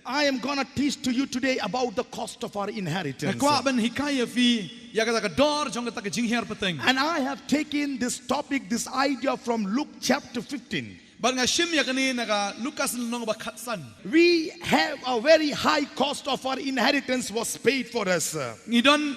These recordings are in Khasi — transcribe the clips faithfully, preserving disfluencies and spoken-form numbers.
I am gonna teach to you today about the cost of our inheritance. Nga kwah ban hikai ïa phi ïa kata ka dor jong kata ka jinghiar pateng. And I have taken this topic, this idea from Luke chapter fifteen. Bad nga shim ïa kane na ka Lukas lynnong ba khatsan. We have a very high cost of our inheritance was paid for us. Ngi don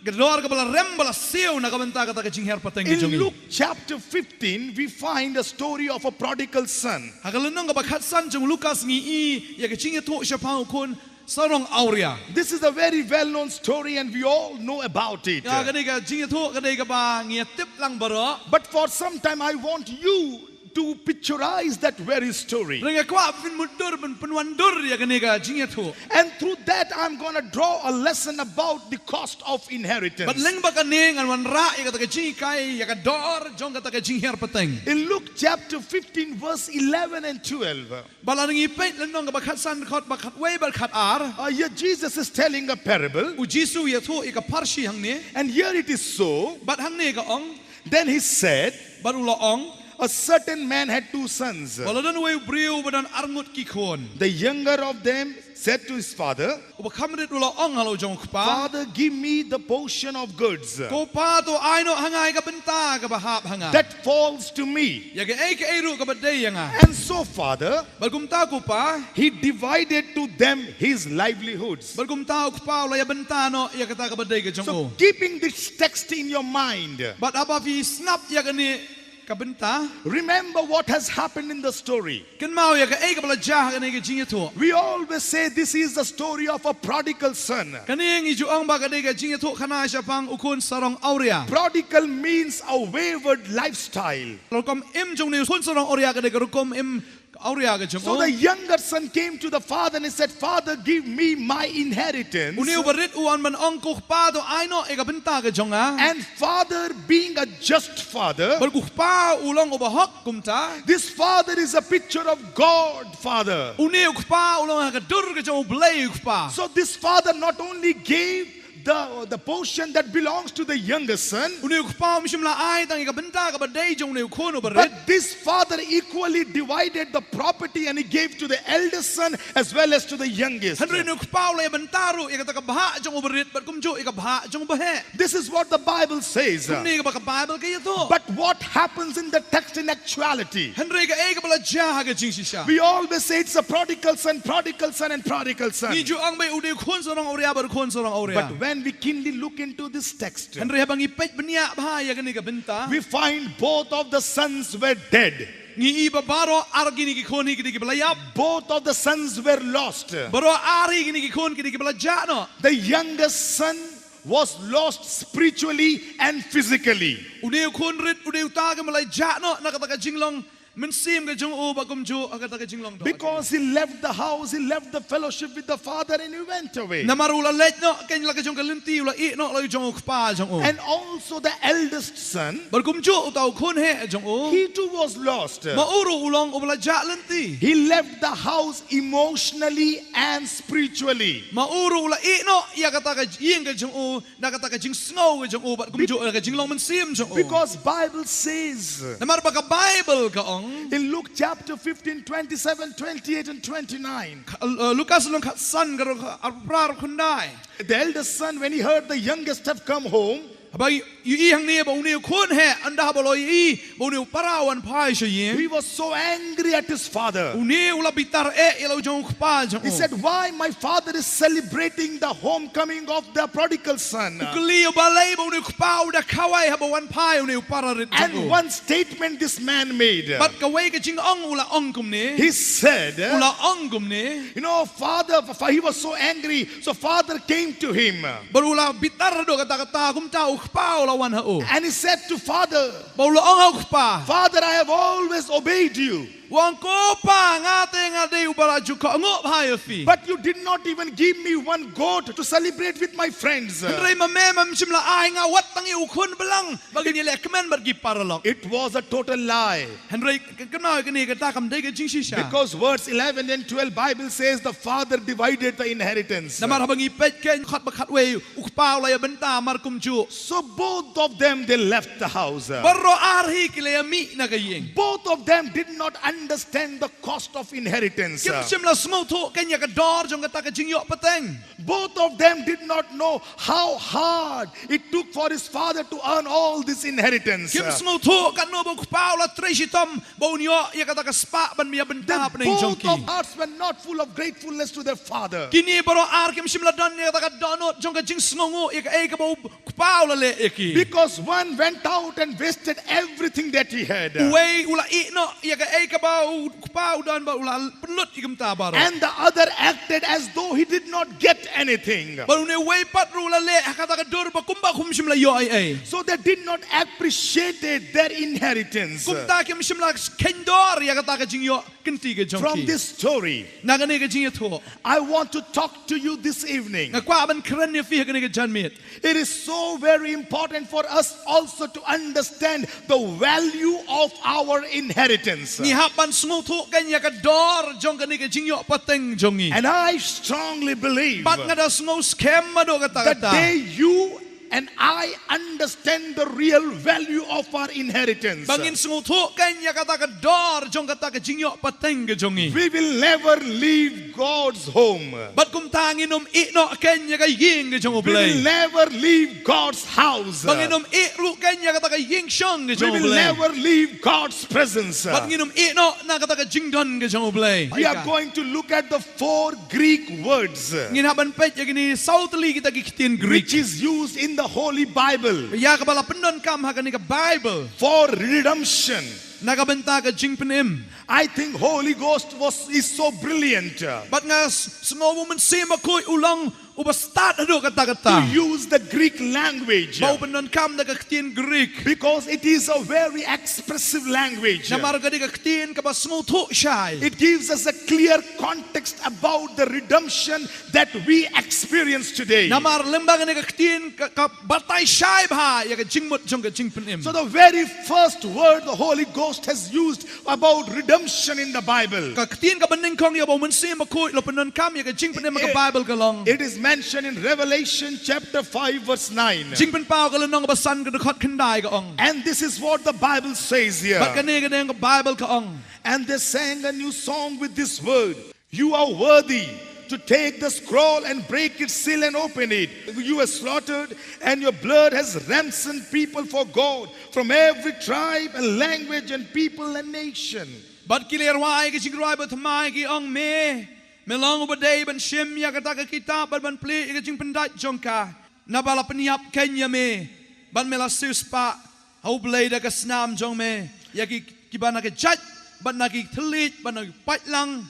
ka dor kaba la rem ba la siew na ka bynta kata ka jinghiar pateng jong ngi. In Luke chapter fifteen, we find a story of a prodigal son. Ha ka lynnong kaba khatsan jong Lukas ngi i ïa ka jingïathuh shaphang u khun sarong awria. This is a very well-known story and we all know about it. Ïa kane ka jingïathuh ka dei kaba ngi ïa tip lang baroh. But for some time, I want you to picturize that very story. Hynrei nga kwah phin mutdur, phin pynwandur ïa kane ka jingïathuh. And through that, I'm gonna draw a lesson about the cost of inheritance. Bad lyngba kane ngan wanrah ïa kata ka jinghikai ïa ka dor jong kata ka jinghiar pateng. In Luke chapter fifteen, verse eleven and twelve. Bad lada ngi peit lynnong kaba khatsan, dkhot ba khatwei bad khatar. Uh, here Jesus is telling a parable. U Jisu u ïathuh ïa ka pharshi hangne. And here it is so. Bad hangne ka ong. Then he said, Bad u la ong. A certain man had two sons. Ba la don uwei u briew uba don arngut ki khun. The younger of them said to his father, Uba kham rit u la ong ha la u jong u kpa. Father, give me the portion of goods. Ko pa, to ai noh ha nga ïa ka bynta kaba hap ha nga. That falls to me. Ïa kaei kaei ruh kaba dei ïa nga. And so, Father, Bad kumta ko pa. He divided to them his livelihoods. Bad kumta u kpa u la ïa bynta noh ïa kata kaba dei ka jong u. So, keeping this text in your mind, Bad haba phi sngap ïa kane ka bynta. Remember what has happened in the story. Kynmaw ïa kaei kaba la jia ha kane ka jingïathuh. We always say this is the story of a prodigal son. Kane ngi ju ong ba ka dei ka jingïathuh khana shaphang u khun sarong awria. Prodigal means a wayward lifestyle. Rukom im jong une u khun sarong awria ka dei ka rukom im awria ka jong u. So the younger son came to the father and he said, Father, give me my inheritance. Une uba rit u wan ban ong, ko kpa, to ai noh ïa ka bynta ka jong nga. And father, being a just father, Bad ko kpa u long uba hok kumta. This father is a picture of God, Father. Une u kpa u long ha ka dur ka jong U Blei u kpa. So this father not only gave the, the portion that belongs to the younger son, Une u kpa um shym la ai tang ïa ka bynta kaba dei jong une u khun uba rit. But this father equally divided the property and he gave to the eldest son as well as to the youngest. Hynrei une u kpa u la ïa bynta ruh ïa kata ka bhah jong uba rit bad kumjuh ïa ka bhah jong uba heh. This is what the Bible says. Kumne kaba ka Bible ka ïathuh. But what happens in the text in actuality? Hynrei kaei kaba la jia ha ka jingshisha? We always say it's a prodigal son, prodigal son, and prodigal son. Ngi ju ong ba une u khun sarong awria bad u khun sarong awria. But when we keenly look into this text, Hynrei haba ngi peit bniah bha ïa kane ka bynta, we find both of the sons were dead. Ngi i ba baroh ar kine ki khun hi ki dei kiba la ïap. Both of the sons were lost. Baroh ar hi kine ki khun ki dei kiba la jah noh. The youngest son was lost spiritually and physically. Une u khun rit, une uta ka ba la jah noh na kata ka jinglong mynsiem ka jong u bad kumjuh ha kata ka jinglong dohnud. Because he left the house, he left the fellowship with the father and he went away. Namar u la leit noh kein la ka jong ka lynti, u la ïeh noh la u jong u kpa jong u. And also the eldest son, bad kumjuh uta u khun heh jong u, he too was lost. Ma u ruh u long uba la jah lynti. He left the house emotionally and spiritually. Ma u ruh u la ïeh noh ïa kata ka ïing ka jong u, na kata ka jingsngew ka jong u bad kumjuh ïa ka jinglong mynsiem jong u. Because Bible says, namar ba ka Bible ka ong, in Luke chapter fifteen, twenty-seven, twenty-eight and twenty-nine, Ka, uh, Lukas lynnong khatsan ka ruh ka arpra ruh khyndai. The eldest son, when he heard the youngest have come home, Haba ïohi hangne ba une u khun heh, ynda haba u la ïohi ba une u para u wan phai sha ïing, he was so angry at his father. Une u la bitar eh ïa la u jong u kpa jong u. He said, "Why my father is celebrating the homecoming of the prodigal son?" U kylli ïa u balei ba une u kpa u da khawai haba wan phai une u para rit jong u. And one statement this man made. Bad kawei ka jingong u la ong kumne. He said, u la ong kumne. You know, father, fa-, he was so angry. So father came to him. Bad u la bitar haduh katta katta, kumta u kpa u la wan ha u. And he said to father, bad u la ong ha u kpa, "Father, I have always obeyed you. Wan, ko pa, nga te nga dei uba la ju kohnguh bha ïa phi. But you did not even give me one goat to celebrate with my friends." Hynrei ma me, mem shym la ai nga wat tang ïa u khun blang ba ngin ïaleh kmen bad ki paralok. It was a total lie. Hynrei k-, kynmaw ïa kane, kata kam dei ka jingshisha. Because verse eleven and twelve Bible says the father divided the inheritance. Namar haba ngi peit kein dkhot ba khatwei, u kpa u la ïa bynta mar kumjuh. So both of them, they left the house. Baroh ar hi ki la ïa mih na ka ïing. Both of them did not understand the cost of inheritance. Kim shym la sngewthuh kein ïa ka dor jong kata ka jingïoh pateng. Both of them did not know how hard it took for his father to earn all this inheritance. Kim sngewthuh katno ba u kpa u la trei shitom ba un ïoh ïa kata ka spah ban ïa bynta Then hapdeng jong both ki. Of hearts were not full of gratefulness to their father. Kine baroh ar kim shym la don ïa kata ka dohnud jong ka jingsngewnguh ïa kaei kaba u kpa u la leh ïa ki. Because one went out and wasted everything that he had. Uwei u la ïeh noh ïa kaei kaba u kpa u don bad u la pynlut ïa kumta baroh. And the other acted as though he did not get anything. Bad une uwei pat ruh u la leh ha kata ka dur ba kumba um shym la ïoh ei ei. So they did not appreciate their inheritance. Kumta kim shym la kheiñ dor ïa kata ka jingïoh kynti ka jong ki. From this story, Na kane ka jingïathuh, I want to talk to you this evening. Nga kwah ban kren ïa phi ha kane ka janmiet. It is so very important for us also to understand the value of our inheritance. Ngi hap ban sngewthuh kein ïa ka dor jong kane ka jingïoh pateng jong ngi. And I strongly believe Bad nga da sngew skhem haduh katta that katta. Day you and I understand the real value of our inheritance, Ba ngin sngewthuh kein ïa kata ka dor jong kata ka jingïoh pateng ka jong ngi. We will never leave God's home. Bad kumta ngin ym ïeh noh kein ïa ka ïing ka jong U Blei. We will never leave God's house. Ba ngin ym ïeh ruh kein ïa kata ka ïing shong ka jong U Blei. We will never leave God's presence. Bad ngin ym ïeh noh na kata ka jingdon ka jong U Blei. We are going to look at the four Greek words. Ngin hap ban peit ïa kine saw tylli kita ki ktien Greek. Which is used in the Holy Bible. Ïa kaba la pyndonkam ha kane ka Bible. For redemption. Na ka bynta ka jingpynim. I think Holy Ghost was is so brilliant. Bad nga sngew ba u Mynsiem Bakhuid u long uba stad haduh katta katta. To use the Greek language. Ba u pyndonkam da ka ktien Greek. Because it is a very expressive language. Namar ka dei ka ktien kaba sngewthuh shai. It gives us a clear context about the redemption that we experience today. Namar lyngba kane ka ktien ka, ka batai shai bha ïa ka jingmut jong ka jingpynim. So the very first word the Holy Ghost has used about redemption in the Bible. Ka ktien kaba nyngkong ïa ba u Mynsiem Bakhuid u la pyndonkam ïa ka jingpynim ha ka Bible ka long. It is mentioned in Revelation chapter five verse nine. Jingpynpaw ka lynnong ba san ka dkhot khyndai ka ong. And this is what the Bible says here. Bad kane ka dei ka Bible ka ong. And they sang a new song with this word. You are worthy to take the scroll and break its seal and open it. You were slaughtered, and your blood has ransomed people for God from every tribe and language and people and nation. Bad ki leh rwai ka jingrwai ba thymmai ki ong, me, me long uba dei ban shim ïa kata ka kitab bad ban plie ïa ka jingpyndait jong ka. Naba la pynïap kein ïa me bad me la siewspah ha U Blei da ka snam jong me ïa ki, kiba na ka jait bad na ki thylliej bad na ki paitlang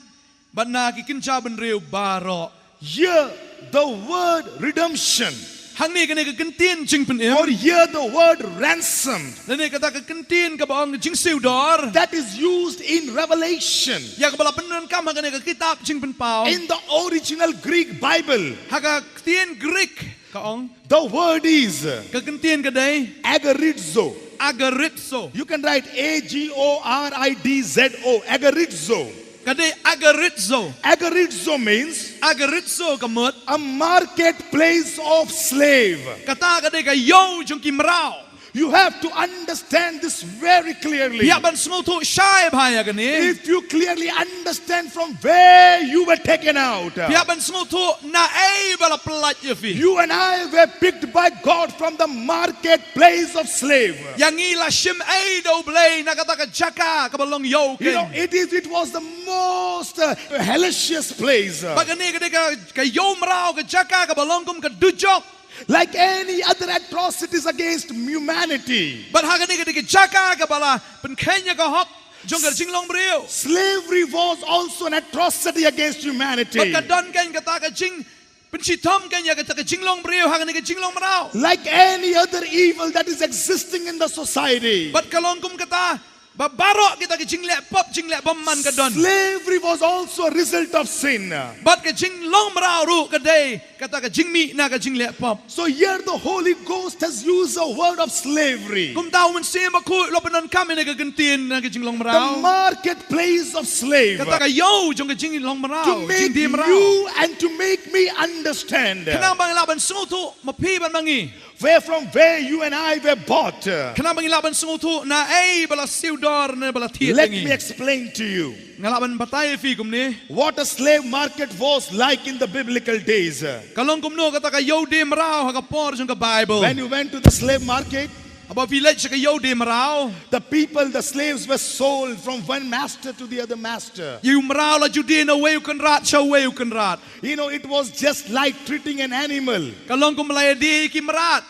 bad na ki kynja bynriew baroh. Here the word redemption. Hangne kane ka kyntien jingpynim. Or here the word ransom. Lane kata ka kyntien kaba ong jingsiew dor. That is used in Revelation. Ïa kaba la pyndonkam ha kane ka kitab Jingpynpaw. In the original Greek Bible. Ha ka ktien Greek ka ong. The word is. Ka kyntien ka dei. Agorizo. Agorizo. You can write A G O R I D Z O. Agorizo. Ka dei agorizo. Agorizo means. Agorizo ka mut. A marketplace of slave. Kata ka dei ka ïew jong ki mraw. You have to understand this very clearly. Phi hap ban sngewthuh shai bha ïa kane. If you clearly understand from where you were taken out. Phi hap ban sngewthuh naei ba la pyllait ïa phi. You and I were picked by God from the marketplace of slave. Ïa ngi la shim ei da U Blei na kata ka jaka kaba long ïew kein. You know, it is, it was the most uh, hellacious place. Ba kane ka dei ka, ka ïew mraw, ka jaka kaba long kum ka dujok. Like any other atrocities against humanity. Bad ha kane ka dei ka jaka kaba la pynkheiñ ïa ka hok jong ka jinglong briew. Slavery was also an atrocity against humanity. Bad ka don kein kata ka jingpynshitom kein ïa kata ka jinglong briew ha kane ka jinglong mraw. Like any other evil that is existing in the society. Bad ka long kum kata Ba baroh kita ki jingleh pop, jingleh bymman ka don. Slavery was also a result of sin. Bad ka jinglong mraw ruh ka dei kata ka jingmih na ka jingleh pop. So here the Holy Ghost has used a word of slavery. Kumta u Mynsiem Bakhuid u la pyndonkam ïa ka kyntien na ka jinglong mraw. The marketplace of slave. Kata ka ïew jong ka jinglong mraw, jingdie mraw. To make you and to make me understand. Khnang ba ngi lah ban sngewthuh ma phi bad ma ngi. Where from where you and I were bought. Khnang ba ngi lah ban sngewthuh na ei ba la siew dor ne ba la thied ïa ngi. Let me explain to you. Nga lah ban batai ïa phi kumne. What a slave market was like in the biblical days. Ka long kumno kata ka ïew die mraw ha ka por jong ka Bible. When you went to the slave market, haba phi leit sha ka ïew die mraw, the people, the slaves were sold from one master to the other master. Ïa u mraw la ju die na uwei u kynrad sha uwei u kynrad. You know, it was just like treating an animal. Ka long kum ba la ïa die ïa ki mrad.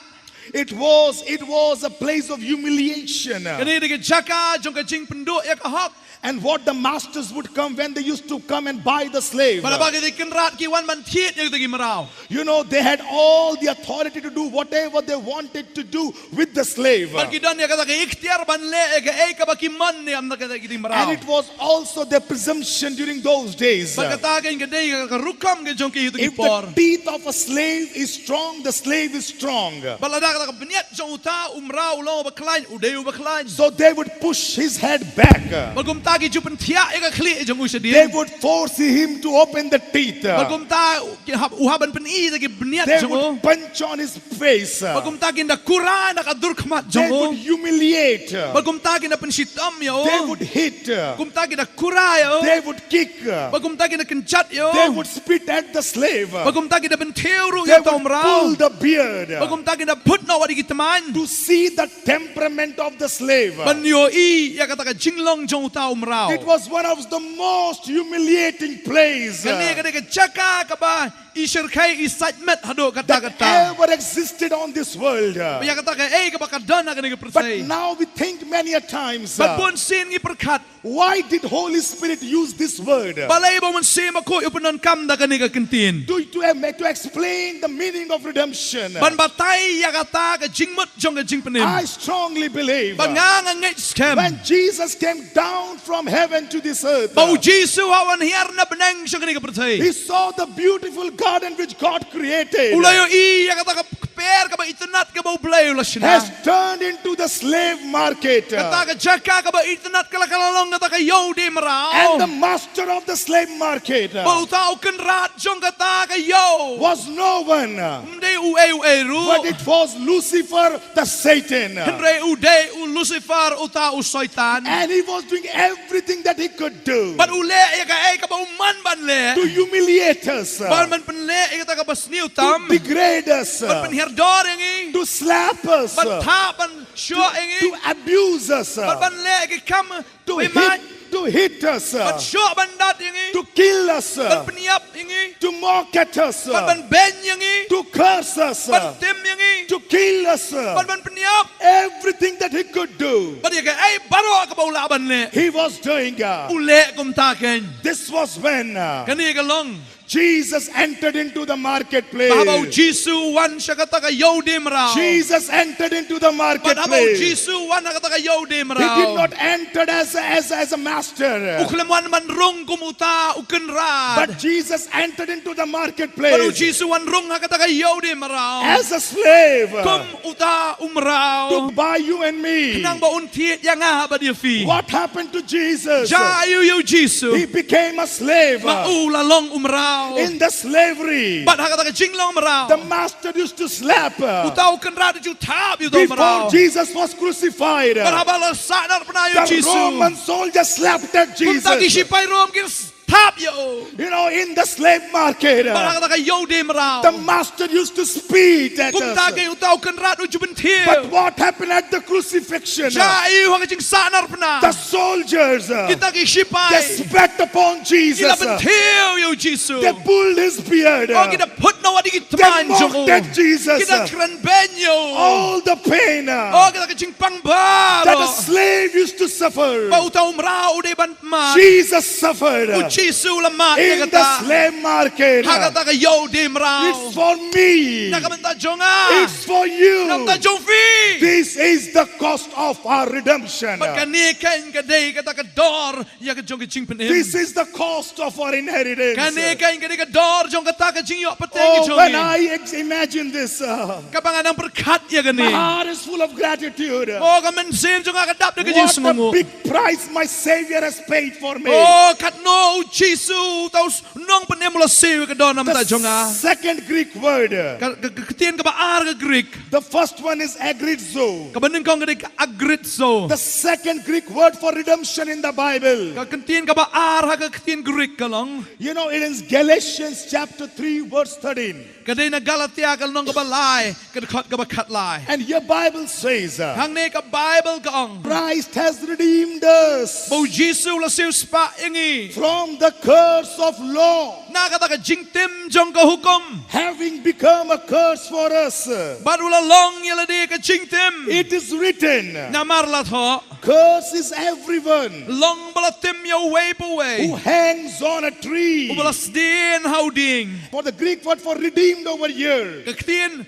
It was, it was a place of humiliation. Kane ka dei ka jaka jong ka jingpynduh ïa ka hok. And what the masters would come when they used to come and buy the slave. Bad haba ki kynrad ki wan ban thied ïa kita ki mraw. You know, they had all the authority to do whatever they wanted to do with the slave. Bad ki don ïa kata ka iktiar ban leh ïa kaei kaba ki mon ne em na kata ki mraw. And it was also their presumption during those days. Bad kata ka dei ka rukom ka jong ki ïa kita ki por. If the teeth of a slave is strong, the slave is strong. Bad lada kata ka bniat jong uta u mraw u long uba khlaiñ, u dei uba khlaiñ. So they would push his head back. Bad kumta ki ju pynthiah ïa ka khlieh jong u shadien. They would force him to open the teeth. Bad kumta ki hap, u hap ban pyni ïa ki bniat jong u. They would punch on his face. Bad kumta kin da kurai na ka dur khmat jong u. They would humiliate. Bad kumta kin da pynshitom ïa u. They would hit. Kumta kin da kurai ïa u. They would kick. Bad kumta kin da kynjat ïa u. They would spit at the slave. Bad kumta kin da bynthiew ruh ïa u mraw. They would pull the beard. Bad kumta kin da phut noh wat ïa ki tmaiñ. To see the temperament of the slave. Ban ïohi ïa kata ka jinglong jong uta u mraw. It was one of the most humiliating plays. Kane ka dei ka jaka kaba i shyrkhei i sait met haduh katta katta. That ever existed on this world. Ïa kata kaei kaba ka don ha kane ka pyrthei. But now we think many a times. Bad bun sien ngi pyrkhat. Why did Holy Spirit use this word? Balei ba u Mynsiem Bakhuid u pyndonkam da kane ka kyntien? To, to, em, to explain the meaning of redemption. Ban batai ïa kata ka jingmut jong ka jingpynim. I strongly believe. Ba nga nga ngeit skhem. When Jesus came down from heaven to this earth, ba u Jisu u wan hiar na bneng sha kane ka pyrthei. He saw the beautiful garden which God created. U la ïohi ïa kata ka kper kaba itynnad kaba U Blei u la shna. Has turned into the slave market. Kata ka jaka kaba itynnad ka la, ka la long kata ka ïew die mraw. And the master of the slave market, ba uta u kynrad jong kata ka ïew, was no one, ym dei uei uei ruh, but it was Lucifer the Satan. Hynrei u dei u Lucifer uta u Soitan. And he was doing everything that he could do. Bad u leh ïa kaei kaba u mon ban leh. To humiliate us. Ban, ban pynleh ïa kata kaba sniew tam. To degrade us. Ban pynhiar dor ïa ngi. To slap us. Ban thap, ban shoh ïa ngi. To abuse us. Ban, ban leh ïa ki kam, to hit, to hit us. Ban shoh ban dat ïa ngi. To kill us. Ban pynïap ïa ngi. To mock at us. Ban, ban beiñ ïa ngi. To curse us. Ban tim ïa ngi. To kill us. Ban, ban pynïap. Everything that he could do. Bad ïa kaei baroh kaba u lah ban leh. He was doing, uh, u leh kumta kein. This was when, uh, kane ka long. Jesus entered into the marketplace. Ba haba u Jisu u wan sha kata ka ïew die mraw. Jesus entered into the marketplace. Bad haba u Jisu u wan ha kata ka ïew die mraw. He did not enter as a, as a, as a master. U khlem wan ban rung kum uta u kynrad. But Jesus entered into the marketplace. Bad u Jisu u wan rung ha kata ka ïew die mraw. As a slave. Kum uta u mraw. To buy you and me. Khnang ba un thied ïa nga bad ïa phi. What happened to Jesus? Jia aiu ïa u Jisu? He became a slave. Ma u la long u mraw. In the slavery. Bad ha kata ka jinglong mraw. The master used to slap. Uta u kynrad u ju thap ïa uta u mraw. Before Jesus was crucified. Bad haba la sahnarphna ïa u Jisu. The Roman soldier slapped at Jesus. Kumta ki shipai Rom ki thap ïa u. You know, in the slave market, bad ha kata ka ïew die mraw. The master used to spit at us. Kumta kein uta u kynrad u ju bynthiew. But what happened at the crucifixion? Jia aiu ha ka jingsahnarphna? The soldiers, kita ki shipai, they spat upon Jesus. Ki la bynthiew ïa u Jisu. They pulled his beard. Oh, ki da phut noh wat ïa ki tmaiñ jong u. They mocked at Jesus. Ki da kren beiñ ïa u. All the pain, oh, kita ki jingpang baroh, that a slave used to suffer, ba uta u mraw u dei ban mad. Jesus suffered. U Jisu u la mad ïa kata. In the slave market. Ha kata ka ïew die mraw. It's for me. Na ka bynta jong nga. It's for you. Na ka bynta jong phi. This is the cost of our redemption. Bad kane kein ka dei kata ka dor ïa ka jong ka jingpynim. This is the cost of our inheritance. Kane kein ka dei ka dor jong kata ka jingïoh pateng. Oh, when I ex- imagine this, uh, kaba nga nang pyrkhat ïa kane, my heart is full of gratitude. Oh, ka mynsiem jong nga ka dap da ka jingsngewnguh. What a big price my Savior has paid for me. Oh, katno u Jisu, uta u nongpynim u la siew ïa ka dor namar jong nga. The second Greek word. Ka, ka, ka ktien kaba ar ka Greek. The first one is agrizo. Kaba nyngkong ka dei ka agrizo. The second Greek word for redemption in the Bible. Ka ktien kaba ar ha ka ktien Greek ka long. You know, it is Galatians chapter three, verse thirteen. Ka dei na Galatia ka lynnong kaba lai, ka dkhot kaba khatlai. And your Bible says, uh, hangne ka Bible ka ong, Christ has redeemed us, ba u Jisu u la siew spah ïa ngi, from the curse of law, na kata ka jingtim jong ka hukum, having become a curse for us. Bad u la long ïa lade ka jingtim. It is written, namar la thoh, curse is everyone, long ba la tim ïa uwei pa uwei, who hangs on a tree, uba la sdien ha u dieng. For the Greek word for redeemed over here, ka ktien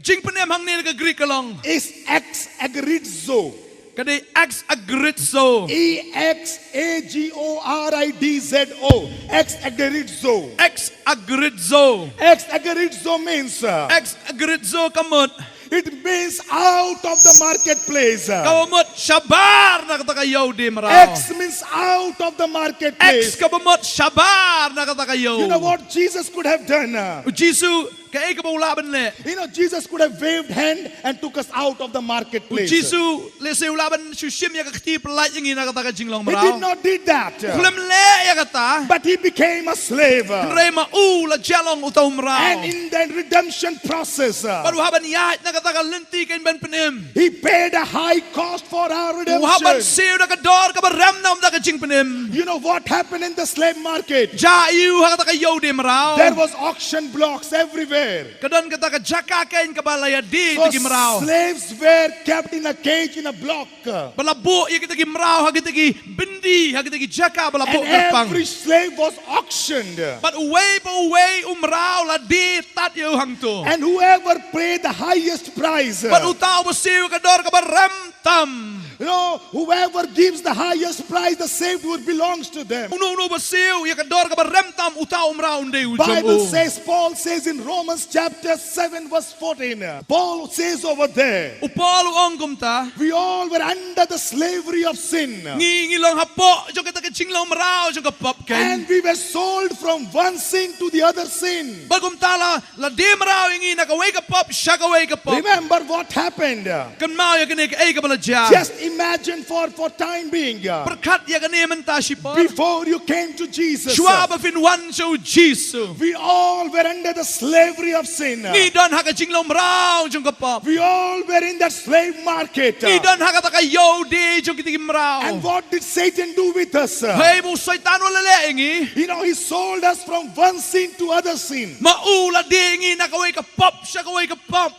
jingpynim hangne ka Greek ka long, is ex agrizo. Ka dei ex agrizo. E X A G O R I D Z O. Ex agrizo. Ex agrizo. Ex agrizo means, uh, ex agrizo ka mut, it means out of the marketplace. Kaba mut shabar na kata ka ïew die mraw. Ex means out of the marketplace. Ex kaba mut shabar na kata ka ïew. You know what Jesus could have done? U Jisu, kaei kaba u lah ban leh? You know, Jesus could have waved hand and took us out of the marketplace. U Jisu lehse u lah ban shu shim ïa ka kti pyllait ïa ngi na kata ka jinglong mraw. He did not did that. U khlem leh ïa kata. But he became a slave. Hynrei ma u la jia long uta u mraw. And in the redemption process, bad u hap ban ïaid na kata ka lynti ka ban pynim, he paid a high cost for our redemption. U hap ban siew da ka dor kaba rem namar ka jingpynim. You know what happened in the slave market? Jia aiu ha kata ka ïew die mraw? There was auction blocks everywhere. Ka don kata ka jaka keiñ kaba la ïadie ïa kita ki mraw. So slaves were kept in a cage, in a block. Ba la buh ïa kita ki mraw ha kita ki byndi, ha kita ki jaka ba la buh kyrpang. And every slave was auctioned. Bad uwei pa uwei u mraw la die tad ïa u hangto. And whoever paid the highest price, bad uta uba siew ka dor kaba rem tam, you know, whoever gives the highest price, the saved would belongs to them. Uno uno ba siew ïa ka dor kaba rem tam, uta u mraw un dei u jong u. Bible says, Paul says in Romans chapter seven verse fourteen, Paul says over there, u Paul u ong kumta, we all were under the slavery of sin. Ngi ngi long hapoh jong kata ka jinglong mraw jong ka pop keiñ. And we were sold from one sin to the other sin. Bad kumta la, la die mraw ïa ngi na kawei ka pop sha kawei ka pop. Remember what happened. Kynmaw ïa kane kaei kaba la jia. Just imagine for, for time being. Pyrkhat ïa kane mynta shipor. Before you came to Jesus, shuwa ba phin wan sha u Jisu, we all were under the slavery of sin. Ngi don ha ka jinglong mraw jong ka pop. We all were in that slave market. Ngi don ha kata ka ïew die jong kita ki mraw. And what did Satan do with us? Hei, ba u Soitan u la leh ïa ngi. You know, he sold us from one sin to other sin. Ma u la die ïa ngi na kawei ka pop sha kawei ka pop.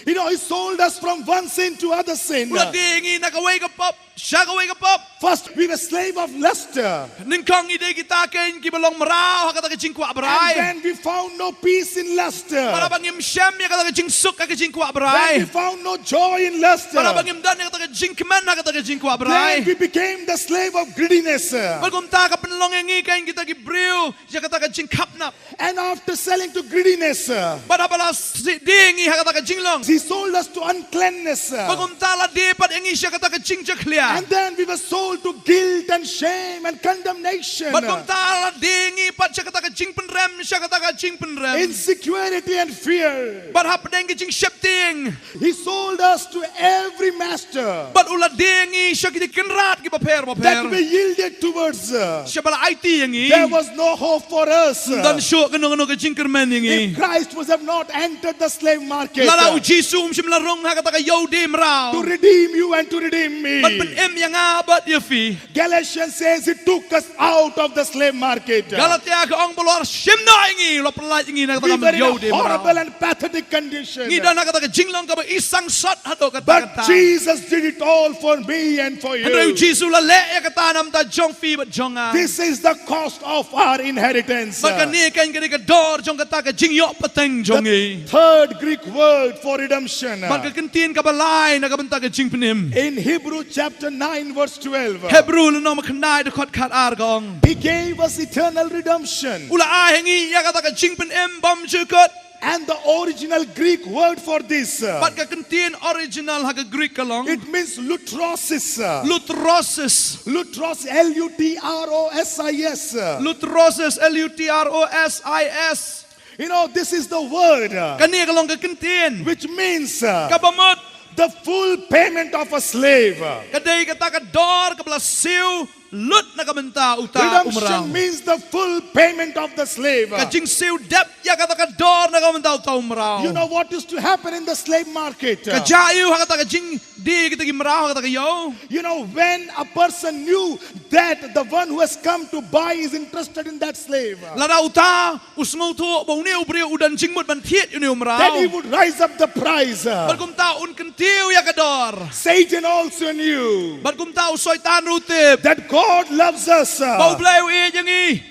You know, he sold us from one sin to other sin. U la die ïa ngi na kawei ka pop sha kawei ka pop. First, we were slave of lust. Nyngkong ngi dei kita keiñ kiba long mraw ha kata ka jingkwah brai. And then we found no peace in lust. Bad haba ngim shem ïa kata ka jingsuk ha ka jingkwah brai. Then we found no joy in lust. Bad haba ngim don ïa kata ka jingkmen ha kata ka jingkwah brai. Then we became the slave of greediness. Bad kumta ka pynlong ïa ngi keiñ kita ki briew ïa kata ka jingkhapnap. And after selling to greediness, bad haba la s-, die ïa ngi ha kata ka jinglong, he sold us to uncleanness. Bad kumta la die pat ïa ngi sha kata ka jingjakhlia. And then we were sold to guilt and shame and condemnation. Bad kumta la die ïa ngi pat sha kata ka jingpynrem, sha kata ka jingpynrem. Insecurity and fear. Bad hapdeng ka jingsheptieng. He sold us to every master. Bad u la die ïa ngi sha ki kynrad kiba pher ba pher. That we yielded towards, uh, sha ba la aiti ïa ngi. There was no hope for us. Ym don shuh kano kano ka jingkyrmen ïa ngi. If Christ was have not entered the slave market, lada u Jisu um shym la rung ha kata ka ïew die mraw, to redeem you and to redeem me, ban pynim ïa nga bad ïa phi. Galatians says he took us out of the slave market. Galatia ka ong ba u la shim noh ïa ngi, u la pyllait ïa ngi na kata ka ïew die mraw. We were in a horrible and pathetic condition. Ngi don ha kata ka jinglong kaba i sangsot haduh katta katta. But Jesus did it all for me and for you. Hynrei u Jisu u la leh ïa kata namar jong phi bad jong nga. This is the cost of our inheritance. Bad kane keiñ ka dei ka dor jong kata ka jingïoh pateng jong ngi. The third Greek word for redemption. Bad ka kyntien kaba lai na ka bynta ka jingpynim. In Hebrew chapter nine verse twelve. Hebru lynnong ba khyndai dkhot khatar ka ong, he gave us eternal redemption. U la ai ha ngi ïa kata ka jingpynim bymjukut. And the original Greek word for this, uh, Bad ka kyntien original ha ka Greek ka long, it means lutrosis. Uh, lutrosis. Lutros, L U T R O S I S. Uh, lutrosis, L U T R O S I S. You know, this is the word, uh, Kane ka long ka kyntien, which means, uh, kaba mut, the full payment of a slave. Ka dei kata ka dor kaba la siew lut na ka bynta uta u mraw. Redemption means the full payment of the slave. Ka jingsiew dep ïa kata ka dor na ka bynta uta u mraw. You know what used to happen in the slave market? Ka jia aiu ha kata ka jingdie kita ki mraw ha kata ka ïew? You know, when a person knew that the one who has come to buy is interested in that slave, lada uta u sngewthuh ba une u briew u don jingmut ban thied ïa une u mraw, then he would rise up the price. Bad kumta un kyntiew ïa ka dor. Satan also knew, bad kumta u Soitan ruh u tip, that God loves us, ba U Blei u ïeit ïa ngi.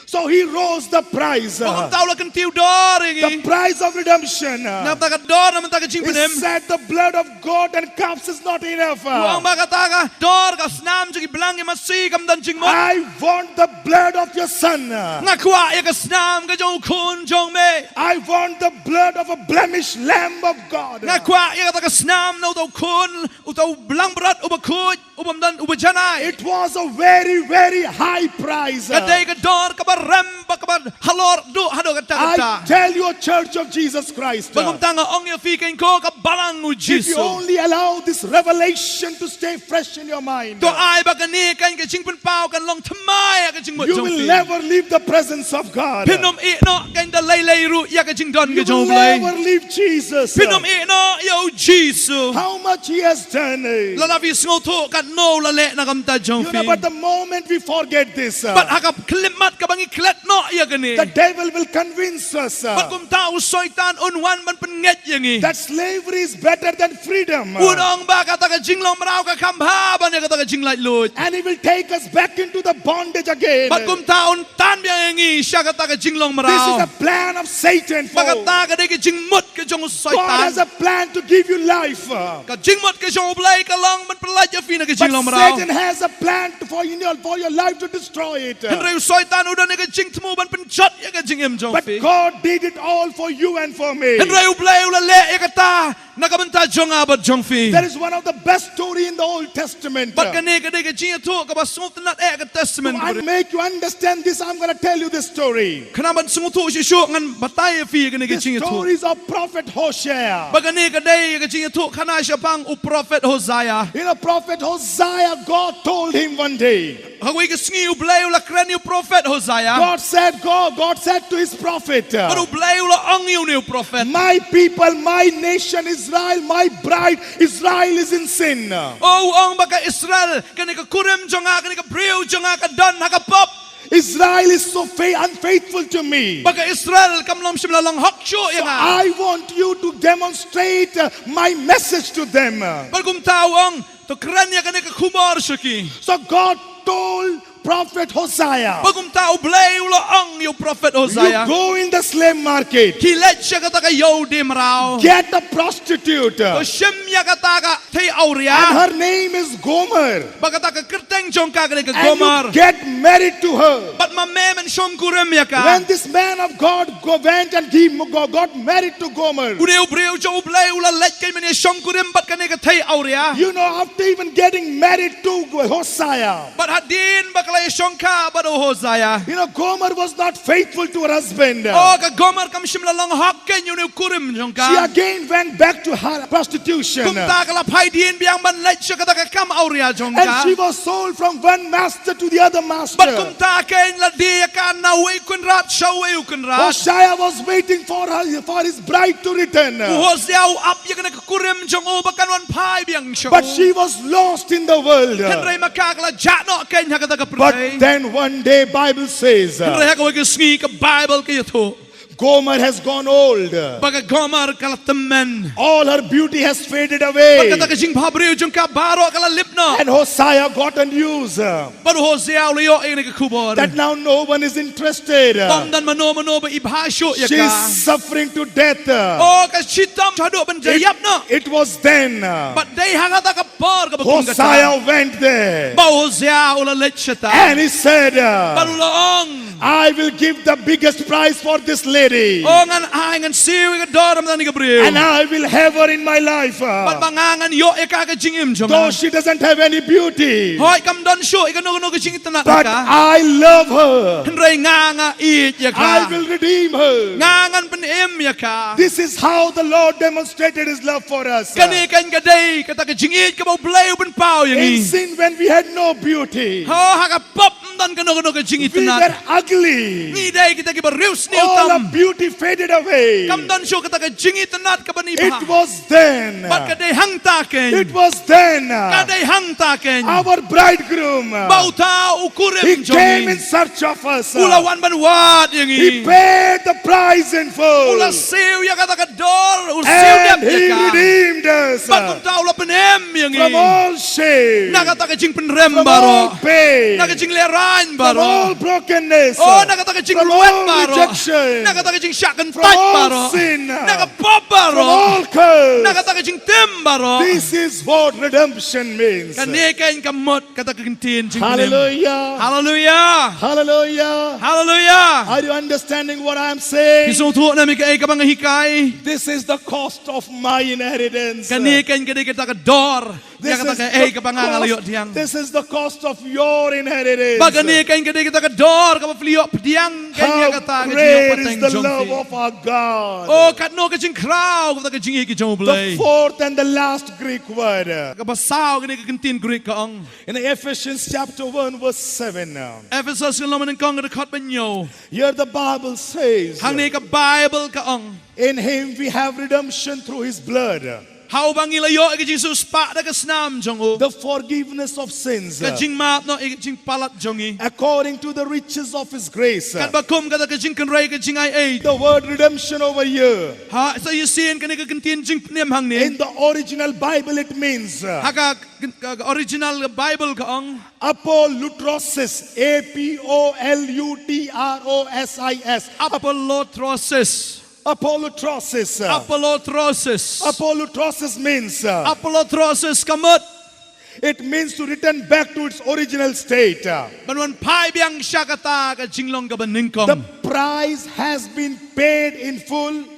So he rose the price. Bad kumta u la kyntiew dor ïa ngi. The price of redemption. Na bynta ka dor, na bynta ka jingpynim. He said, the blood of goat and calves is not enough. U ong ba kata ka dor ka snam jong ki blang ki masi kam don jingmut. I want the blood of your son. Nga kwah ïa ka snam ka jong u khun jong me. I want the blood of a blemished lamb of God. Nga kwah ïa kata ka snam na uta u khun, uta u langbrot uba khuid, u bym don, uba janai. It was a very, very high price. Ka dei ka dor kaba rem bad kaba halor duh haduh katta katta. I tell you, Church of Jesus Christ, bad kumta nga ong ïa phi, kane ka balang u Jisu, if you only allow this revelation to stay fresh in your mind, to ai ba kane ka jingpynpaw kan long thymmai ïa ka jingmut jong phi, you will never leave the presence of God. Phin ym ïeh noh kane da lei lei ruh ïa ka jingdon ka jong U Blei. You will never leave Jesus. Phin ym ïeh noh ïa u Jisu. How much he has done, eh? Lada phi sngewthuh katno u la leh na ka bynta jong phi. You know, but the moment we forget this, uh, bad ha ka khyllipmat kaba ngi klet noh ïa kane, the devil will convince us, uh, bad kumta u Soitan un wan ban pynngeit ïa ngi, that slavery is better than freedom. Un ong ba kata ka jinglong mraw ka kham bha ban ïa kata ka jinglaitluid. And he will take us back into the bondage again. Bad kumta un tan biang ïa ngi sha kata ka jinglong mraw. This is a plan of Satan. Ba kata ka dei ka jingmut ka jong u Soitan. God has a plan to give you life. Ka jingmut ka jong U Blei ka long ban pynlait ïa phi na ka jinglong mraw. But Satan has a plan to, for, in your, for your life to destroy it. Hynrei u Soitan u don ïa ka jingthmu ban pynjot ïa ka jingim jong phi. But God did it all for you and for me. Hynrei U Blei u la leh ïa kata na ka bynta jong nga bad jong phi. There is one of the best story in the Old Testament. Bad kane ka dei ka jingïathuh kaba sngewtynnad eh ha ka Testament. To make you understand this, I'm gonna tell you this story. Khnang ban sngewthuh shuh shuh ngan batai ïa phi kane ka jingïathuh. This story is of prophet Hosea. Bad kane ka dei ka jingïathuhkhana shaphang u prophet Hosea. You know, prophet Hosea, God told him one day. Ha kawei ka sngi U Blei u la kren ïa u prophet Hosea. God said, God, God said to his prophet, uh, bad U Blei u la ong ïa une u prophet, my people, my nation Israel, my bride Israel is in sin. U ong ba ka Israel, kane ka kurim jong nga, kane ka briew jong nga ka don ha ka pop. Israel is so fa-, unfaithful to me. Ba ka Israel kam long, shym la long hok shuh ïa nga. So I want you to demonstrate, uh, my message to them. Bad kumta u ong, to kren ïa kane ka khubor sha ki. So God told prophet Hosea. Bad kumta U Blei u la ong ïa u prophet Hosea. You go in the slave market. Khie leit sha kata ka ïew die mraw. Get a prostitute. To shim ïa kata ka thei awria. And her name is Gomer. Bad kata ka kyrteng jong ka ka dei ka Gomer. And you get married to her. Bad ma me men shongkurim ïa ka. When this man of God go, went and he go, got married to Gomer. Une u briew jong U Blei u la leit kein ban ïa shongkurim bad kane ka thei awria. You know, after even getting married to Hosea. Bad hadien ba ka la ïa shongkha bad u Hosea. You know, Gomer was not faithful to her husband. O, ka Gomer kam shym la long hok kein ïa une u kurim jong ka. She again went back to her prostitution. Kumta ka la phai dien biang ban leit sha kata ka kam awria jong ka. And she was sold from one master to the other master. Bad kumta kein la die ïa ka na uwei u kynrad sha uwei u kynrad. Hosea was waiting for her, for his bride to return. U Hosea u ap ïa kane ka kurim jong u ba kan wan phai biang sha u. But she was lost in the world. Hynrei ma ka ka la jah noh kein ha kata ka pyrthei. But then one day Bible says, hynrei ha kawei ka sngi ka Bible ka ïathuh, Gomer has gone old. Ba ka Gomer ka la tymmen. All her beauty has faded away. Bad kata ka jingbhabriew jong ka baroh ka la lip noh. And Hosea got a news. Bad u Hosea u la ïoh ïa kane ka khubor. That now no one is interested. Bym don mano mano ba i bha shuh ïa ka. She's suffering to death. O, ka shitom haduh ban ïap noh. It, it was then. Bad dei ha kata ka por kaba kum kata. Hosea went there. Ba u Hosea u la leit shata. And he said, bad u la ong, I will give the biggest price for this slave. lady. O ngan ai, ngan siew ïa ka dor namar kane ka briew. And I will have her in my life. Bad ma nga ngan ïoh ïa ka ha ka jingim jong nga. Though she doesn't have any beauty. Hooid kam don shuh ïa kano kano ka jingitynnad ha But ka. I love her. Hynrei nga nga ïeit ïa ka. I will redeem her. Nga ngan pynim ïa ka. This is how the Lord demonstrated his love for us. Kane kan ka dei kata ka jingïeit kaba U Blei u pynpaw ïa ngi. In sin, when we had no beauty, Ho ha ka pop ym don kano kano ka we jingitynnad. Were ugly. Ngi dei kita kiba riewsniew All tam. Our beauty faded away. Kam don shuh kata ka jingitynnad kaba ni It bha. Was then. Bad ka dei hangta kein. It was then. Ka dei hangta kein. Our bridegroom. Ba uta u kurim He jong came ngi. In search of us. U la wan ban wad ïa ngi. He paid the price in full. U la siew ïa kata ka dor, u siew dep And he ïa ka. Redeemed us. Bad kumta u la pynim ïa ngi. From all shame. Na kata ka jingpynrem From baroh. All pain. Na ka jinglehrain From baroh. All brokenness. O na kata ka From jinglwet all baroh. Rejection. Na kata ka jingshah From kyntait all baroh. Sin. Na ka pop From baroh. All curse. Na kata ka jingtim baroh. This is what redemption means. Kane kein ka mut kata ka ktien jingpynim. Hallelujah. Hallelujah. Hallelujah. Hallelujah. Are you understanding what I am saying? Phi sngewthuh ne em ïa kaei kaba nga hikai. This is the cost of my inheritance. Kane kein ka dei kata ka dor. Ïa This kata is kaei the kaba nga nga la ïoh cost, pdiang. This is the cost of your inheritance. Bad kane kein ka dei kata ka dor kaba phi la ïoh pdiang kein ïa How kata ka great is jingïohpateng the jong love phi. Of our God. O katno ka jingkhraw kata ka jingïeit ka jong U Blei. The fourth and the last Greek word. Kaba saw kane ka ktien Greek ka ong. In Ephesians chapter one verse seven now. Ephesos ka lynnong nyngkong ka dkhot ba hynñiew. Here the Bible says, Hangne ka Bible ka ong. In him we have redemption through his blood. Ha u ba ngi la ïoh ïa ka jingsuhspah da ka snam jong u. The forgiveness of sins. Ka jingmap noh ïa ka jingpalat jong ngi. According to the riches of his grace. Katba kum kata ka jingkynrei ka jingaiei. The word redemption over here. Ha sa ïa sien kane ka ktien jingpynim hangne. In the original Bible it means. Ha ka, ka, ka original Bible ka ong. Apolutrosis. A P O L U T R O S I S. Apolutrosis. Apolutrosis. Apolutrosis. Apolutrosis means. Apolutrosis ka mut. It means to return back to its original state. Ban wan phai biang sha kata ka jinglong kaba nyngkong. The price has been paid in full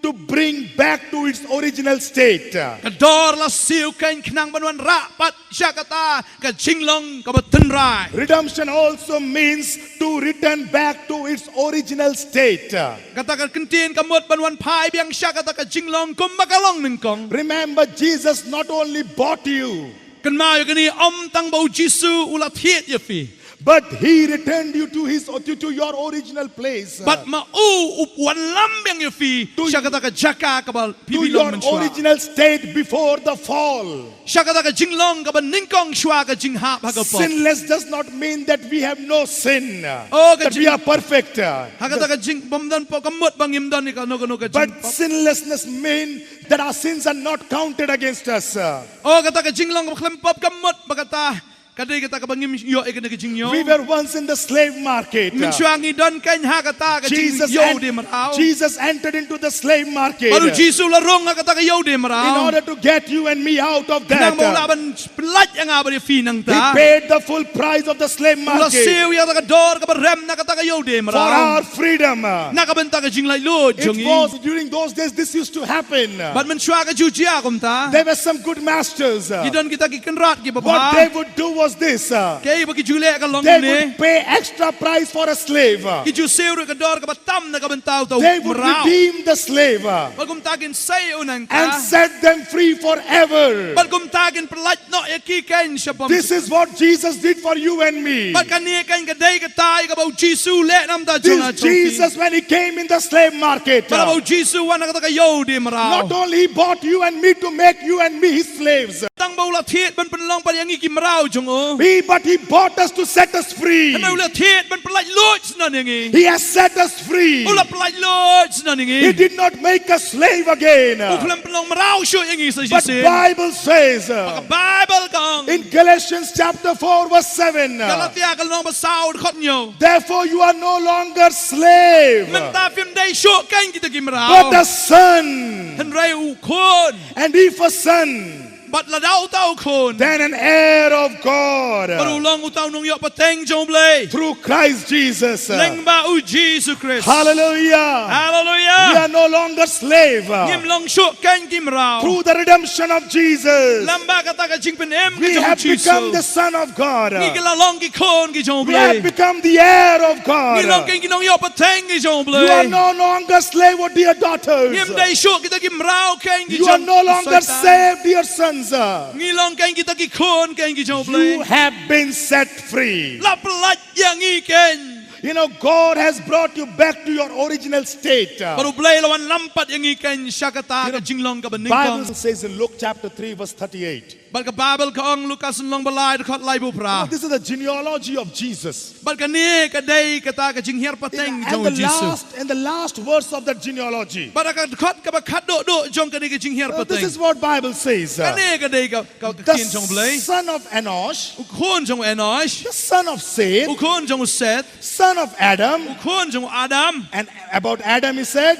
to bring back to its original state. Ka dor la siew kein khnang ban wan rah pat sha kata ka jinglong kaba tynrai. Redemption also means to return back to its original state. Kata ka ktien ka mut ban wan phai biang sha kata ka jinglong kumba ka long nyngkong. Remember, Jesus not only bought you. Kynmaw ïa kane, ym tang ba U Jisu u la thied ïa phi. But he returned you to his to, to your original place. Bad ma u u wanlam biang ïa phi sha kata ka jaka kaba phi bi long mynshwa. To your original state before the fall. Sha kata ka jinglong kaba nyngkong shuwa ka jinghap ha ka pop. Sinless does not mean that we have no sin. Oh, that we are perfect. Ha kata ka jing bym don pop ka mut ba ngim don ïa kano kano ka jingpop. But sinlessness mean that our sins are not counted against us. Oh, kata ka jinglong kaba khlem pop ka mut ba kata ka dei kata kaba ngim ïoh ïa kane ka jingïew. We were once in the slave market. Mynshuwa ngi don kein ha kata ka jingïew de mraw. Jesus entered into the slave market. Bad U Jisu u la rung ha kata ka ïew de mraw. In order to get you and me out of that. Khnang ba u lah ban pyllait ïa nga bad ïa phi nangta. He paid the full price of the slave market. U la siew ïa kata ka dor kaba rem na kata ka ïew de mraw. For our freedom. Na ka bynta ka jinglaitluid jong ngi. It was during those days this used to happen. Bad mynshuwa ka ju jia kumta. There were some good masters. Ki don kita ki kynrad kiba bha. What they would do was this. Kaei ba ki ju leh ka long kumne. They would pay extra price for a slave. Ki ju siew ruh ka dor kaba tam na ka bynta uta u mraw. They would redeem the slave. Bad kumta kin sei ïa u nangta. And set them free forever. Bad kumta kin pyllait noh ïa ki kein shaphang. This is what Jesus did for you and me. Bad kane kein ka dei kata ïa kaba U Jisu u leh namar jong nga jong phi. This Jesus when he came in the slave market. Bad haba U Jisu u wan ha kata ka ïew de mraw. Not only he bought you and me to make you and me his slaves. Tang ba u la thied ban pynlong pat ïa ngi ki mraw jong u. He, but he bought us to set us free. Hynrei u la thied ban pyllait luid snon ïa ngi. He has set us free. U la pyllait luid snon ïa ngi. He did not make us slave again. U khlem pynlong mraw shuh ïa ngi sa shisien. But Bible says, bad ka Bible ka ong, in Galatians chapter four verse seven, Galatia ka lynnong ba saw dkhot hynñiew. Therefore you are no longer slave. Mynta phim dei shuh kein kita ki mraw. But a son. Hynrei u khun. And if a son, Bad lada uta u khun, then an heir of God, bad u long uta u nongïoh pateng jong U Blei, through Christ Jesus. Lyngba U Jisu Khrist. Hallelujah. Hallelujah. We are no longer slave. Ngim long shuh keiñ ki mraw. Through the redemption of Jesus, lyngba kata ka jingpynim ka jong U Jisu, we have become the son of God. Ngi ki la long ki khun ki jong U Blei. We have become the heir of God. Ngi long keiñ ki nongïoh pateng ki jong U Blei. You are no longer slave, oh dear daughters. Ngim dei shuh kita ki mraw keiñ ki jong U Soitan. You are no longer saved, dear sons. Ngi long keiñ kita ki khun keiñ ki jong U Blei. You have been set free. La pyllait ïa ngi keiñ. You know, God has brought you back to your original state. Bad U Blei la wanlam pat ïa ngi keiñ sha kata ka jinglong kaba nyngkong. You know, Bible says in Luke chapter three, verse thirty-eight. Bad ka Baibl ka ong Lukas lynnong ba lai dkhot laiphew phra. Now, this is the genealogy of Jesus. Bad kane ka dei kata ka jinghiar pateng jong U Jisu. And the last, and the last verse of that genealogy. Bad ka dkhot kaba khatduh duh jong kane ka jinghiar pateng. Now, this is what Bible says. Kane ka dei ka, ka, ka ktien jong U Blei. The son of Enosh. U khun jong u Enosh. The son of Seth. U khun jong u Seth. Son of Adam. U khun jong u Adam. And about Adam he said,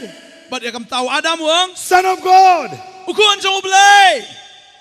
bad ïa kumta u Adam u ong, Son of God. U khun jong U Blei.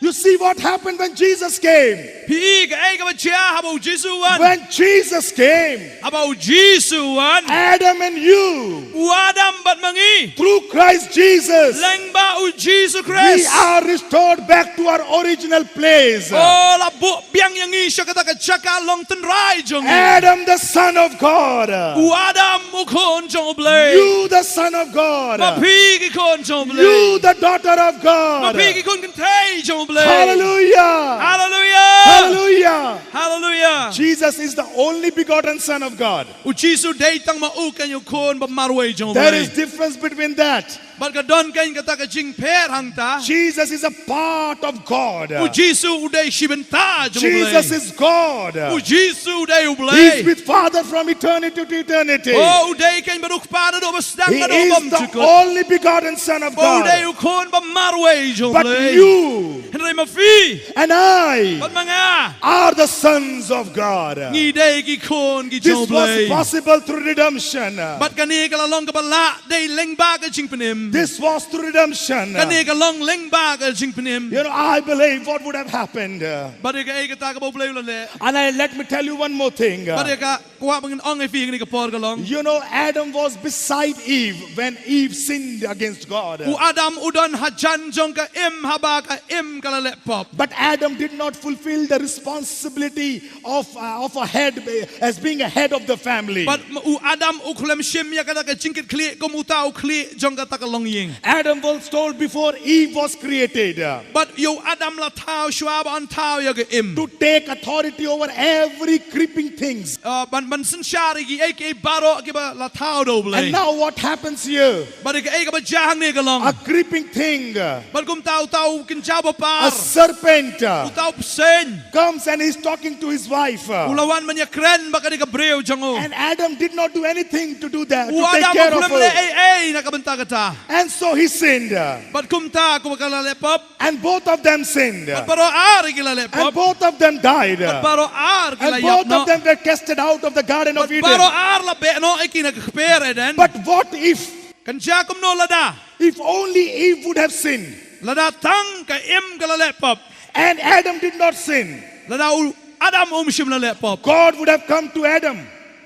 You see what happened when Jesus came? Phi i kaei kaba jia haba U Jisu u wan? When Jesus came, haba U Jisu u wan, Adam and you, u Adam bad ma ngi, through Christ Jesus, lyngba U Jisu Khrist, we are restored back to our original place. Oh, la buh biang ïa ngi sha kata ka jaka long tynrai jong ngi. Adam, the son of God. U Adam, u khun jong U Blei. You, the son of God. Ma phi ki khun jong U Blei. You, the daughter of God. Ma phi ki khun kynthei jong U Blei. Hallelujah. Hallelujah. Hallelujah. Hallelujah. Jesus is the only begotten Son of God. U Jisu dei tang ma u keiñ u khun ba marwei jong U Blei. There is difference between that. Bad ka don keiñ kata ka jingpher hangta. Jesus is a part of God. U Jisu u dei shi bynta jong U Blei. Jesus is God. U Jisu u dei U Blei. He is with Father from eternity to eternity. Oh, u dei keiñ bad U Kpa naduh ba sdang haduh bym jukut. He is the only begotten Son of God. Oh, u dei u khun ba marwei jong U Blei. But you, hynrei ma phi, and I, bad ma nga, are the sons of God. Ngi dei ki khun ki jong U Blei. This was possible through redemption. Bad kane ka la long kaba lah dei lyngba ka jingpynim. This was through redemption. Kane ka long lyngba ka jingpynim. You know, I believe what would have happened. Bad ïa kaei kata kaba U Blei u la leh. And I, let me tell you one more thing. Bad ïa ka kwah ban ong ïa phi ha kane ka por ka long. You know, Adam was beside Eve when Eve sinned against God. U Adam u don hajan jong ka Im haba ka Im ka la leh pop. But Adam did not fulfill the responsibility of, uh, of a head, uh, as being a head of the family. Bad u Adam u khlem shim ïa kata ka jingkitkhlieh kum uta u khlieh jong kata ka longïing. Adam was told before Eve was created, uh, bad ïa u Adam la thaw shuwa ba un thaw ïa ka Im, to take authority over every creeping things. Uh, ban, ban synshar ïa kiei kiei baroh kiba la thaw da U Blei. And now what happens here? Bad ïa kaei kaba jia hangne ka long. A creeping thing. Bad kumta uta u kynjaw ba par. A serpent. Uta u bseiñ. Comes and he's talking to his wife. U la wan ban ïakren bad kane ka briew jong u. And Adam did not do anything to do that, to take care of her. U Adam u khlem leh ei ei na ka bynta kata. And so he sinned. Bad kumta kumba ka la leh pop. And both of them sinned. Bad baroh ar ki la leh pop. And both of them died. Bad baroh ar ki la ïap noh. And both of them were casted out of the Garden of Eden. Bad baroh ar la beh noh ïa ki na ka kper Eden. But what if, kan jia kumno lada, if only Eve would have sinned? Lada tang ka Im ka la leh pop. And Adam did not sin. Lada u Adam um shym la leh pop. God would have come to Adam.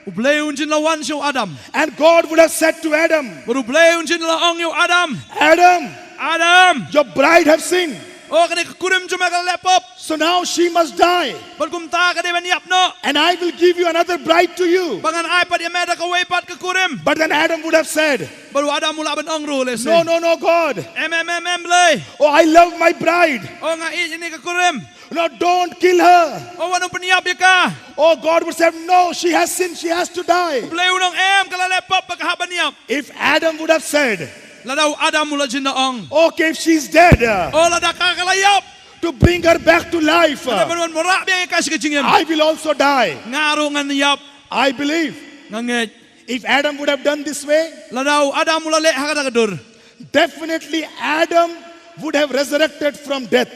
U Blei un jin la wan sha u Adam. And God would have said to Adam, bad U Blei un jin la ong ïa u Adam, Adam, Adam, your bride have sinned. Oh, kane ka kurim jong me ka la leh pop. So now she must die. Bad kumta ka dei ban ïap noh. And I will give you another bride to you. Bad ngan ai pat ïa me da kawei pat ka kurim. But then Adam would have said, bad u Adam u lah ban ong ruh lehse, no, no, no, God. Em, em, em, em, Blei. Oh, I love my bride. Oh, nga ïeit ïa kane ka kurim. No, don't kill her. Oh, wat nym pynïap ïa ka. Oh, God would say, no, she has sinned, she has to die. U Blei un ong em, ka la leh pop, ba ka hap ban ïap. If Adam would have said, lada u Adam u la jin da ong, okay, if she's dead, uh, oh, lada ka ka la ïap, to bring her back to life, uh, lada ban wan wanrah biang ïa ka sha ka jingim, I will also die. Nga ruh ngan ïap. I believe, nga ngeit, if Adam would have done this way, lada u Adam u la leh ha kata ka dur, definitely Adam would have resurrected from death.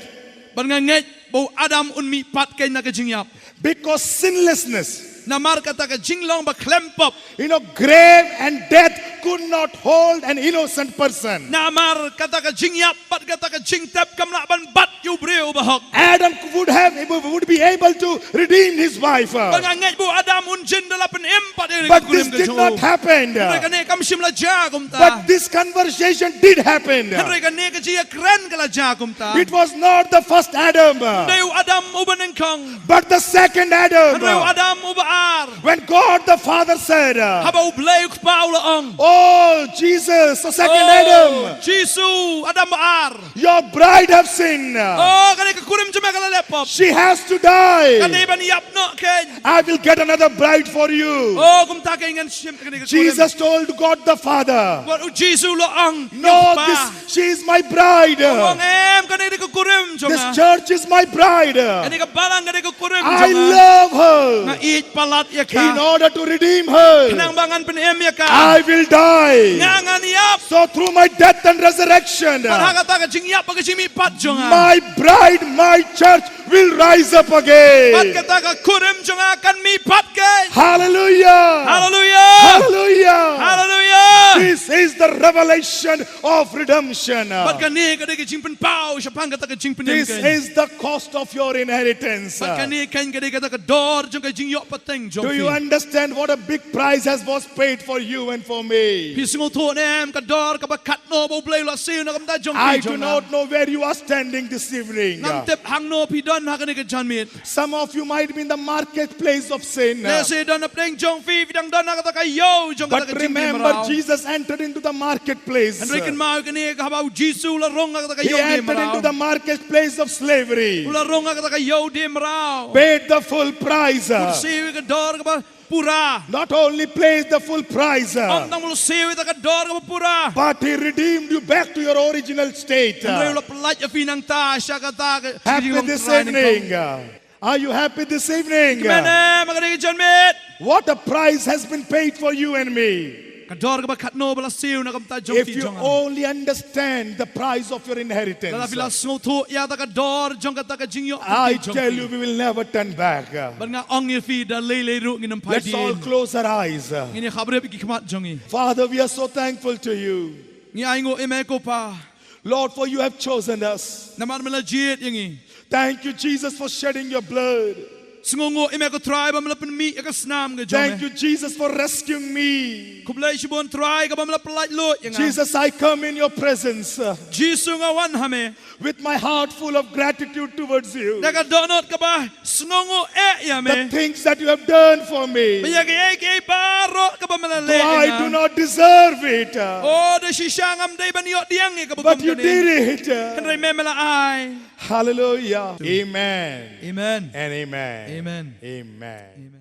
Bad nga ngeit ba u Adam un mihpat keiñ na ka jingïap. Because sinlessness, namar kata ka jinglong ba khlem pop. You know, grave and death could not hold an innocent person. Namar kata ka jingïap bad kata ka jingtep kam lah ban bat ïa u briew uba hok. Adam would have, would be able to redeem his wife. Ba nga ngeit ba u Adam un jin da la pynim pat ïa kane ka kurim ka jong u. But this did not happen. Hynrei kane kam shym la jia kumta. But this conversation did happen. Hynrei kane ka jingïakren ka la jia kumta. It was not the first Adam. Ym dei u Adam uba nyngkong. But the second Adam. Hynrei u Adam uba ar. When God the Father said, Haba u Blei u Kpa u la ong, "Oh, Jesus, the second Adam. Oh, Jisu, Adam ba ar. Your bride have sinned. Oh, kane ka kurim jong me ka la leh pop. She has to die. Ka dei ban ïap noh kein. I will get another bride for you." Oh, kumta kein ngan shim kane ka kurim. Jesus told God the Father, wat u Jisu u la ong, "No, ïa u Kpa, this, she is my bride. Ong em, kane ka dei ka kurim jong nga. This church is my bride. Kane ka balang ka dei ka kurim jong nga. I love her. Nga ïeit palat ïa ka. In order to redeem her, khnang ba ngan pynim ïa ka, I will die. Nga ngan ïap. So through my death and resurrection, bad ha kata ka jingïap bad ka jingmihpat jong nga, my bride, my church will rise up again." Bad kata ka kurim jong nga kan mihpat kein. Hallelujah. Hallelujah. Hallelujah. Hallelujah. This is the revelation of redemption. Bad kane ka dei ka jingpynpaw shaphang kata ka jingpynim kein. This is the cost of your inheritance. Bad kane kein ka dei kata ka dor jong ka jingïoh pateng jong phi. Do you understand what a big price has was paid for you and for me? Phi sngewthuh ne em ka dor kaba khatno ba u Blei u la siew na ka bynta jong phi jong nga? I do not know where you are standing this evening. Ngam tip hangno phi don ha kane ka janmiet. Some of you might be in the marketplace of sin. Lehse don hapdeng jong phi, phi dang don ha kata ka ïew jong kata ka jingdie mraw. But remember, Jesus entered into the marketplace. Hynrei kynmaw kane ka haba u Jisu u la rung ha kata ka ïew die mraw. He entered into the marketplace of slavery. U la rung ha kata ka ïew die mraw. Paid the full price. U la siew ïa ka dor kaba pura. Not only paid the full price, ym tang u la siew ïa ka dor kaba pura, but he redeemed you back to your original state. Hynrei u la pyllait ïa phi nangta sha kata ka jinglong trai nyngkong. Happy this evening. Are you happy this evening? Kmen em ha kane ka janmiet? What a price has been paid for you and me. Ka dor kaba khatno ba la siew na ka bynta jong phi jong nga. If you only understand the price of your inheritance, lada phi la sngewthuh ïa kata ka dor jong kata ka jingïoh pateng jong phi, I tell you, we will never turn back. Bad nga ong ïa phi, da lei lei ruh ngin ym phai dien. Let's all close our eyes. Ngin ïa khapriap ïa ki khmat jong ngi. Father, we are so thankful to you. Ngi ainguh ïa me ko Pa. Lord, for you have chosen us. Namar me la jied ïa ngi. Thank you, Jesus, for shedding your blood. Sngewnguh ïa me ko Trai ba me la pynmih ïa ka snam ka jong me. Thank you, Jesus, for rescuing me. Khublei shibun Trai kaba me la pyllait luid ïa nga. Jesus, I come in your presence, uh, Jisu, nga wan ha me with my heart full of gratitude towards you. Da ka dohnud kaba sngewnguh eh ïa me. The things that you have done for me. Ba ïa kiei kiei baroh kaba me la leh ïa nga. Though I do not deserve it, uh, oh, da shisha ngam dei ban ïoh pdiang ïa kaba kum kane. But you did it, uh. Hynrei me me la ai. Hallelujah. Amen. Amen. And amen. Amen. Amen. Amen.